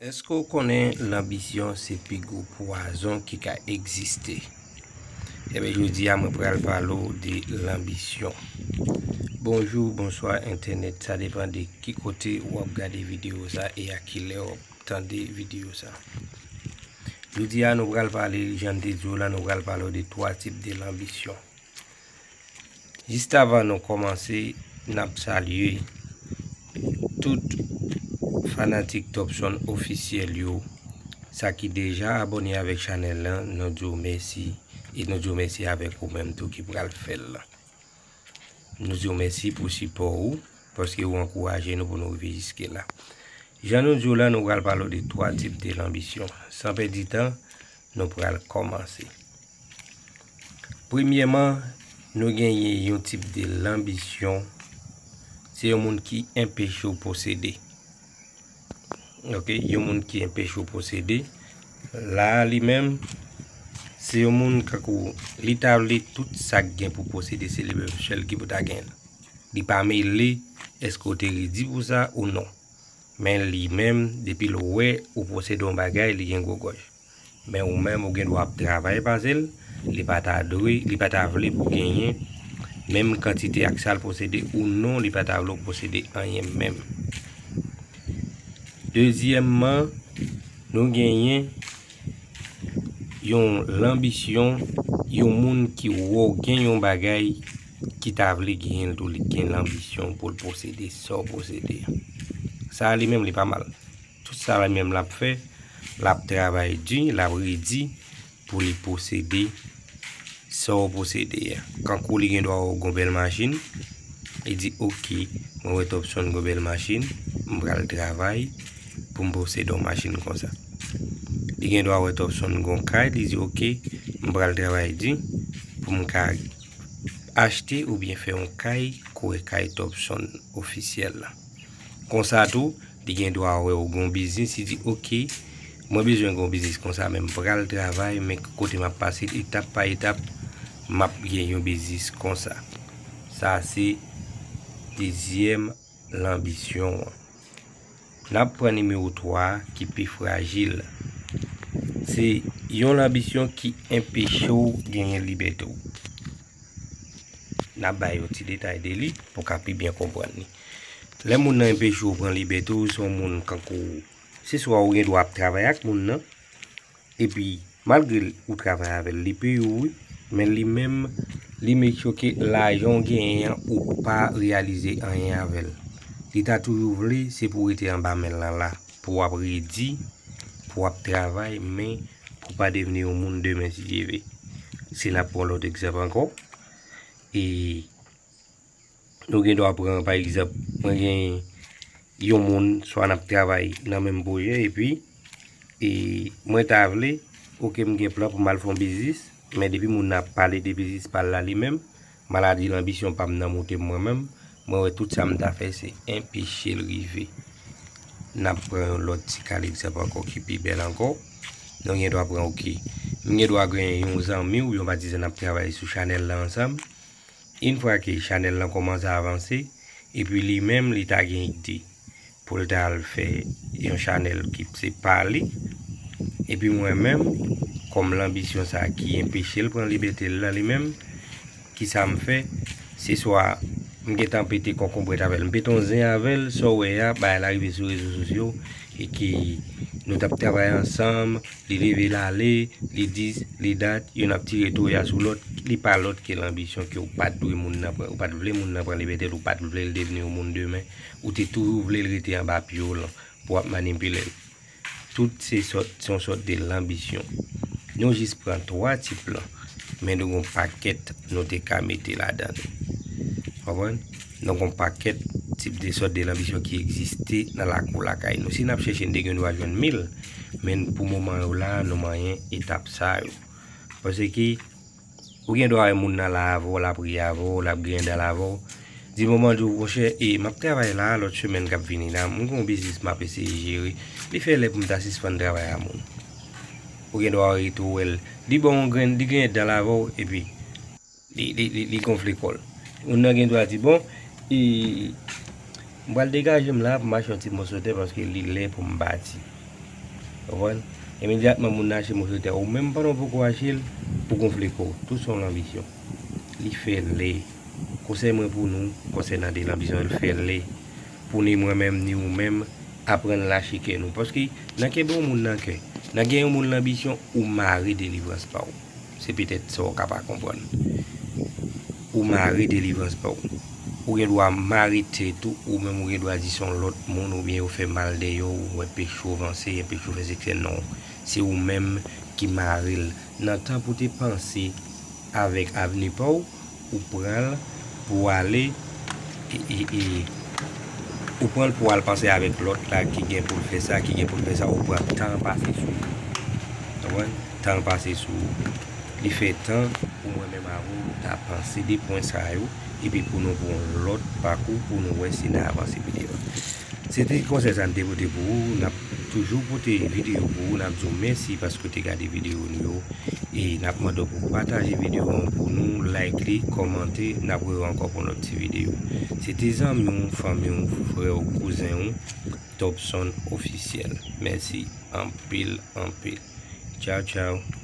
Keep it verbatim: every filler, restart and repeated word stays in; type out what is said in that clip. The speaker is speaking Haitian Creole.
Èske w konnen lanbisyon se pi gwo pwazon ki ka egziste? Ebyen, jodi a, mwen pral pale w de lanbisyon. Bonjou, bonswa, entènèt. Sa depann de ki kote w ap gade videyo sa e a ki lè w ap tande videyo sa. Jodi a, nou pral pale, jan m te di w la, nou pral pale w de twa tip de lanbisyon. Jis avan nou kòmanse, n ap salye tout fanatik Topson ofisyèl yo. Sa ki deja abòne avèk chanèl lan, nou di w mèsi. E nou di w mèsi avèk ou menm tou ki pral fè l lan. Nou di w mèsi pou sipò ou, paske ou ankouraje nou pou nou rive jiske la. Jan nou di w la, nou pral pale w de twa tip de lanbisyon. San pèdi tan, nou pral kòmanse. Premyèman, nou genyen yon tip de lanbisyon. Se yon moun ki enpeche w posede. Ok, yon moun ki enpeche w posede. La a, li menm, se yon moun kankou li ta vle tout sa k gen pou posede, se li menm sèl ki pou ta gen l. Li pa mele èske w te redi pou sa ou non. Men li menm, depi l wè ou posede yon bagay, li gen gwo gòj. Men ou menm, ou gen dwa ap travay pase l, li pa ta dwe, li pa ta vle pou genyen menm kantite ak sa l posede ou non, li pa ta vle w posede anyen menm. Dezyèmman, nou genyen yon lanbisyon, yon moun ki wè w gen yon bagay ki ta vle genyen l tou, li gen lanbisyon pou l posede sa w posede a. Sa a li menm, li pa mal. Tout sa li menm l ap fè, l ap travay di, l ap redi pou li posede sa w posede a. Kankou li gen dwa wè w gon bèl machin, li di, "Ok, mwen wè Topson gon bèl machin, m pral travay pou m posede yon machin konsa." Li gen dwa wè Topson gon kay, li di, "Ok, m pral travay di pou m ka achte oubyen fè yon kay, kouwè kay Topson ofisyèl la." Konsa tou, li gen dwa wè w gon biznis, li di, "Ok, mwen bezwen gon biznis konsa, men m pral travay, men kote m ap pase etap pa etap, m ap gen yon biznis konsa." Sa se dezyèm lanbisyon an. N ap pran nimewo twa a ki pi frajil. Se yon lanbisyon ki enpeche w genyen libète w. N ap bay yon ti detay de li pou w ka pi byen konprann li. Lè moun nan enpeche w pran libète w, se yon moun kankou, se swa ou gen dwa ap travay ak moun nan, epi malgre l, ou travay avè l, li peye w, wi, men li menm, li make sure ke lajan w genyen an, ou pa reyalize anyen avè l. Li ta toujou vle, se pou w rete anba men l lan la, pou w ap redi, pou w ap travay, men pou w pa devni yon moun demen, si Dye vle. Si n ap pran lòt egzanp ankò, e nou gen dwa pran, pa egzanp, mwen gen yon moun, swa n ap travay nan menm pwojè, epi, e mwen ta vle, ok, m gen plan pou m al fè yon biznis, men depi moun nan ap pale de biznis pa l la li menm, maladi lanbisyon pa m nan moute m mwen menm, mwen wè tout sa m ta fè se enpeche l rive. N ap pran yon lòt ti ka egzanp ankò ki pi bèl ankò. Nou gen dwa pran, ok, m gen dwa gen yon zanmi oubyen yon patizan n ap travay sou chanèl la ansanm. Yon fwa ke chanèl lan kòmanse avanse, epi li menm, li ta gen ide pou l ta al fè yon chanèl ki se pa li. Epi mwen menm, kòm lanbisyon sa a ki enpeche l pran libète l lan li menm, kisa m fè? Se swa m gentan pete konkonbrèt avè l, m pete yon zen avè l, sa w wè a, bagay la rive sou rezo sosyo, e ki nou t ap travay ansanm, li leve l ale, li dis, li dat, youn ap tire toya sou lòt, li pa lòt ke lanbisyon ke w pa t dwe moun nan pran, ou pa t vle moun nan pran libète l, ou pa t vle l devni yon moun demen, ou te toujou vle l rete anba pye w lan pou w ap manipile l. Tout se sòt, se yon sòt de lanbisyon. Nou jis pran twa tip lan, men nou gon pakèt nou te ka mete ladan l. Konprann? Nou gon pakèt tip de sòt de lanbisyon ki egziste nan lakou lakay nou. Si n ap chèche, n te gen dwa jwenn mil, men pou moman yo la, nou manyen etap sa yo. Paske ou gen dwa wè moun nan la avè w, l ap ri avè w, l ap griyen dan l avè w. Di moman di w, monchè, e m ap travay la, lòt semèn k ap vini la, m gen yon biznis m ap eseye jere. Li fè lè pou m ta sispann travay a moun. Ou gen dwa rete w wè l. Li ba w yon grenn, li griyen dan l avè w, epi li, li, li, li gonfle kò l. Moun nan gen dwa di, bon, e, m pral degaje m la pou m achte yon ti moso tè paske li lè pou m pati. Konprann? Imedyatman moun nan achte moso tè, ou menm pandan w poko achte l, ou gonfle kò w. Tout se yon lanbisyon. Li fè lè. Konsèy mwen pou nou, konsènan de lanbisyon, li fè lè. Pou ni mwen menm, ni ou menm, aprann lache kè nou. Paske nan kenbe yon moun nan kè, nan gen yon moun lanbisyon, ou mare delivrans pa w. Se petèt sa w ka pa konprann. Ou mare delivrans pa w. Ou gen dwa mare tèt ou, ou menm ou gen dwa di se yon lòt moun, oubyen yo fè mal dèyè w, ou enpeche w vanse, enpeche w fè sèks, non. Se ou menm ki mare l. Nan tan pou te panse avèk avni pa w, ou pran l pou ale, e, e, e, ou pran l pou al panse avèk lòt la ki gen pou l fè sa, ki gen pou l fè sa, ou pran tan pase sou ou. Konprann? Tan pase sou ou. Li fè tan pou mwen menm avè w ta panse de pwen sa yo, epi pou nou pran yon lòt pakou pou nou wè si n a avanse pi devan. Se te konsèy sa n te pote pou ou. N ap toujou pote videyo pou ou. N ap di w mèsi paske w te gade videyo nou yo. E n ap mande w pou pataje videyo an pou nou, like li, kòmante. N ap rewè ankò pou yon lòt ti videyo. Se te zanmi w, fanmi w, frè w, kouzen w, Topson Ofisyèl. Mèsi anpil, anpil. Tchaw, tchaw.